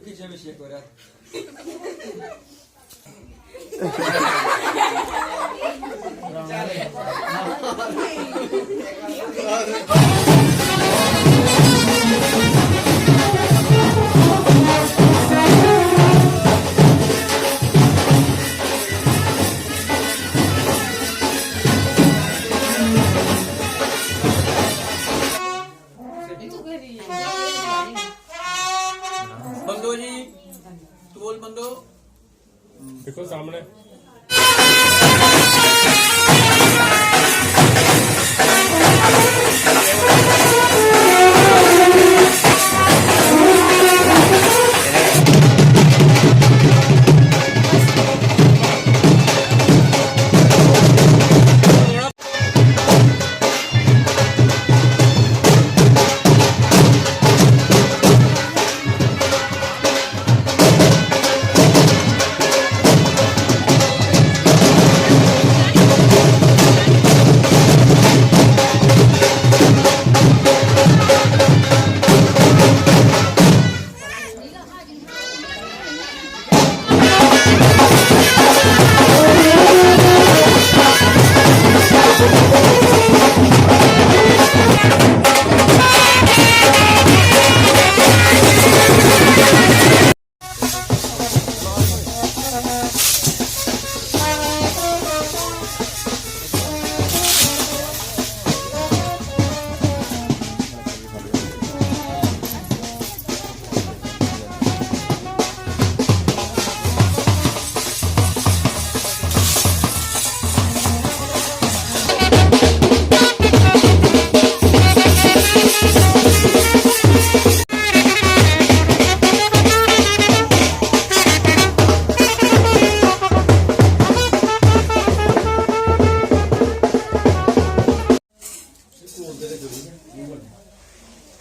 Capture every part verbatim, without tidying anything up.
पीछे पीछे को रहा। बंदो जी, तू बोल बंदो। देखो सामने।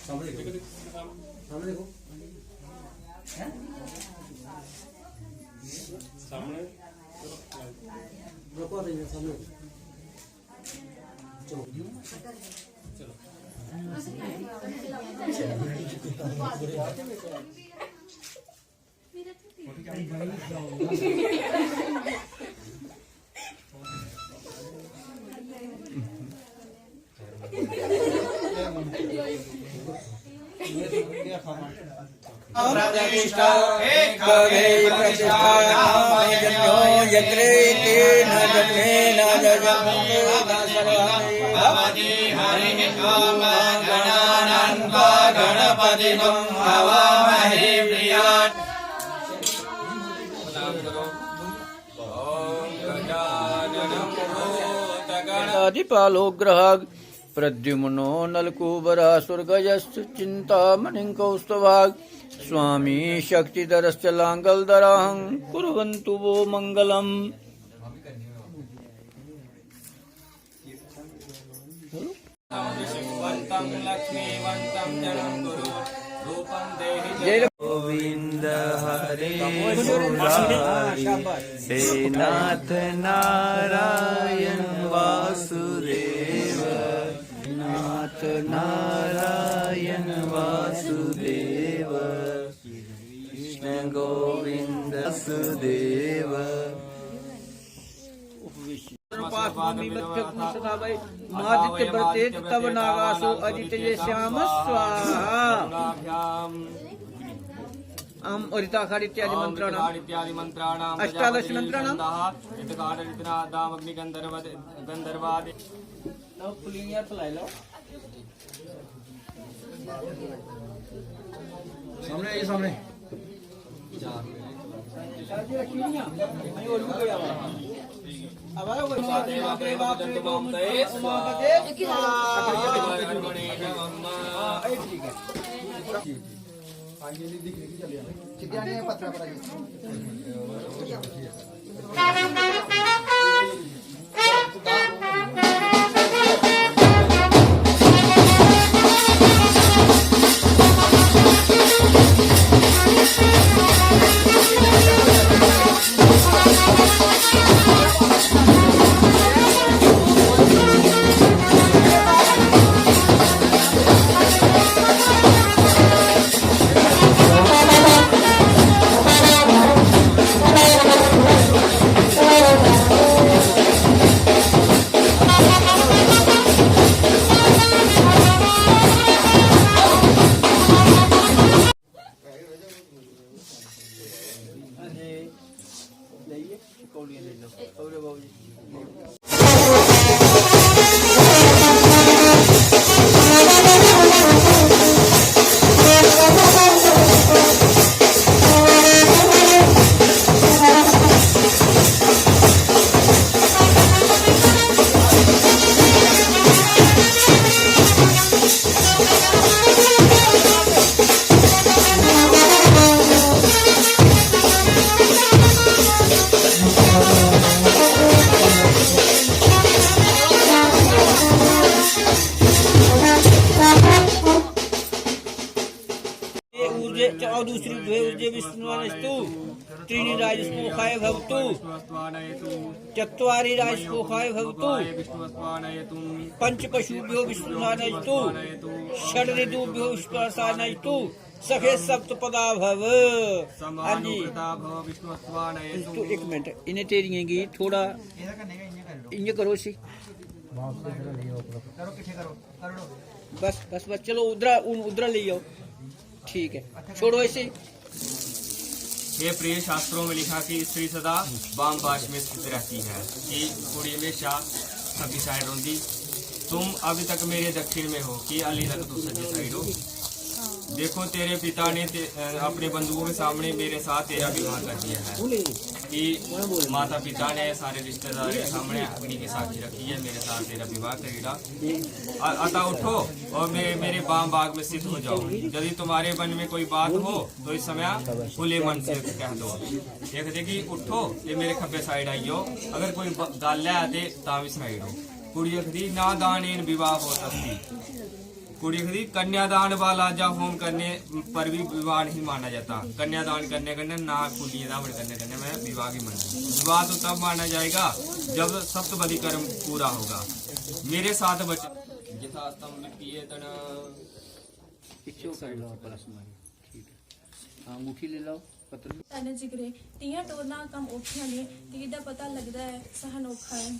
सामने देखो, सामने देखो। हैं? सामने। रुको, नहीं, सामने। चलो। चलो। प्रतिष्ठा, एक भागे प्रतिष्ठायां यज्ञो यत्रेति न जन्मेन जन्मेन सर्वं भवति। हरिः ॐ गणानां त्वा गणपतिं हवामहे प्रियात्। गणाधिपालो ग्रहः प्रद्युम्नो नलकूबरः स्वर्गजश्च चिन्तामणिं कौस्तुभः। स्वामी शक्तिधरश्च लाङ्गलधराहं कुर्वन्तु वो मङ्गलम्। वन्तं लक्ष्मीवन्तं जनं कुरु रूपं देहि जय जय। गोविंद हरे मुरारी, हे नाथ नारायण वासुदेव, नाथ नारायण वासुदेव, कृष्ण गोविंद वासुदेव। उपासमामि मध्यगुं सदा वै। मादित्यव्रते तव नागासो अजित ये श्याम स्वाहा। अहम उदिताखार इत्यादि मंत्राणाम। इत्यादि मंत्राणाम। अष्टादश मंत्राणाम। इतकाट इतना दाम अग्नि गंधर्व गंधर्वादि। लो फुलियां हत्थ लाई लो। सामने आइए, सामने। च-, च-, और दूसरी द्वे ऊर्जे विष्णुवानस्तु। त्रीणि राजसमूहाय भवतु। चत्वारि राजसमूहाय भवतु। पंच पशुभ्यो विष्णुवानस्तु। षड ऋतुभ्यो विष्णुवानस्तु। सखे सप्त पदा भव। हाँ जी। तो एक मिनट, इन्हें ढेरियें गी थोड़ा इ'यां करो इसी। बस, बस, बस, चलो उधरा, उन-, उधरा ले आओ। ठीक है, छोड़ो इसे। हे प्रिय, शास्त्रों में लिखा कि स्त्री सदा वाम पाश में स्थित रहती है, कि कुड़ी हमेशा खब्बी साइड होंदी। तुम अभी तक मेरे दक्षिण में हो, कि अली तक तुम सज्जे साइड हो। देखो, तेरे पिता ने ते-, अ, अपने बंधुओं के सामने मेरे साथ तेरा विवाह कर दिया है, कि माता पिता ने सारे रिश्तेदारों के सामने अग्नि की साक्षी रखी है, मेरे साथ तेरा विवाह करेगा। अ-, अतः उठो और मेरे, मेरे बाम बाग में स्थित हो जाओ। यदि तुम्हारे मन में कोई बात हो तो इस समय खुले मन से कह दो। ये कहते कि उठो, ये मेरे खब्बे साइड आई जाओ, अगर कोई ब-, गल्ल है ते तां भी सनाई ओड़ो। कुड़ी आखदी, "ना दानेन विवाह होत अस्ति।" कुड़ी आखदी, "कन्यादान वाला या होम करने पर भी विवाह नहीं माना जाता। कन्यादान करने कन्नै ना कुड़ियें दा हवन करने कन्नै मैं विवाह गी मनदी। विवाह तो तब माना जाएगा जब सप्तपदी कर्म पूरा होगा। मेरे साथ बच-" यथास्तम वित्तीय तन पीछे कर लो, प्लस माइनस। ठीक है। हाँ, अंगूठी ले लो, पत्थर। धन जिगरे, तियां टोरना कम औखियां ने, तीर दा पता लगदा ऐ, सहन औखा ऐ।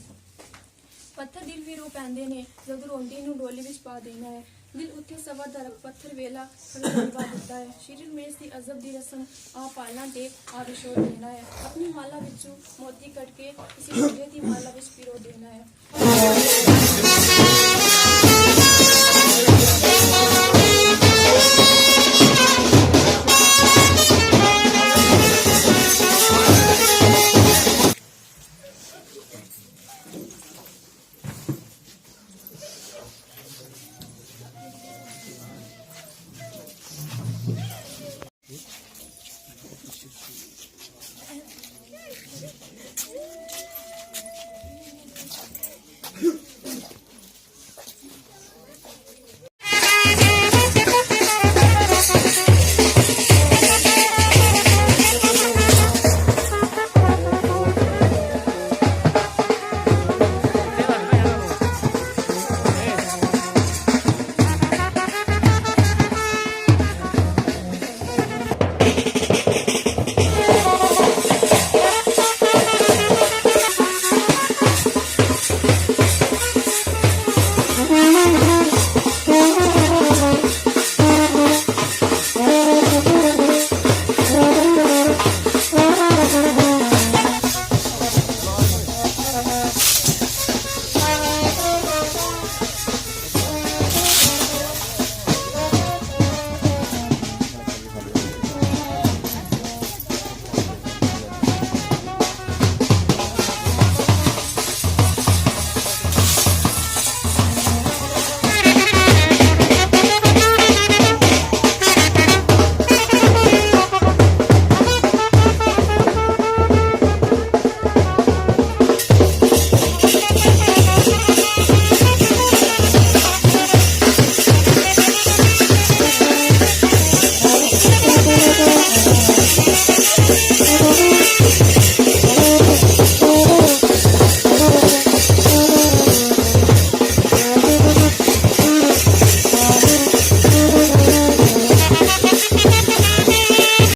पत्थर दिल बी रो पैंदे ने, जदूं रोंदी नू डोली विच पा देना ऐ। दिल उत्थे सबर दा रख पत्थर वेला, खड़ा करवा दित्ता ऐ। श्री रमेश दी अजब दी रस्म, आ पालना ते आ विछोड़ देना ऐ। अपनी माला विचों मोती कढ के, इसी हीरे दी माला विच पिरो देना ऐ।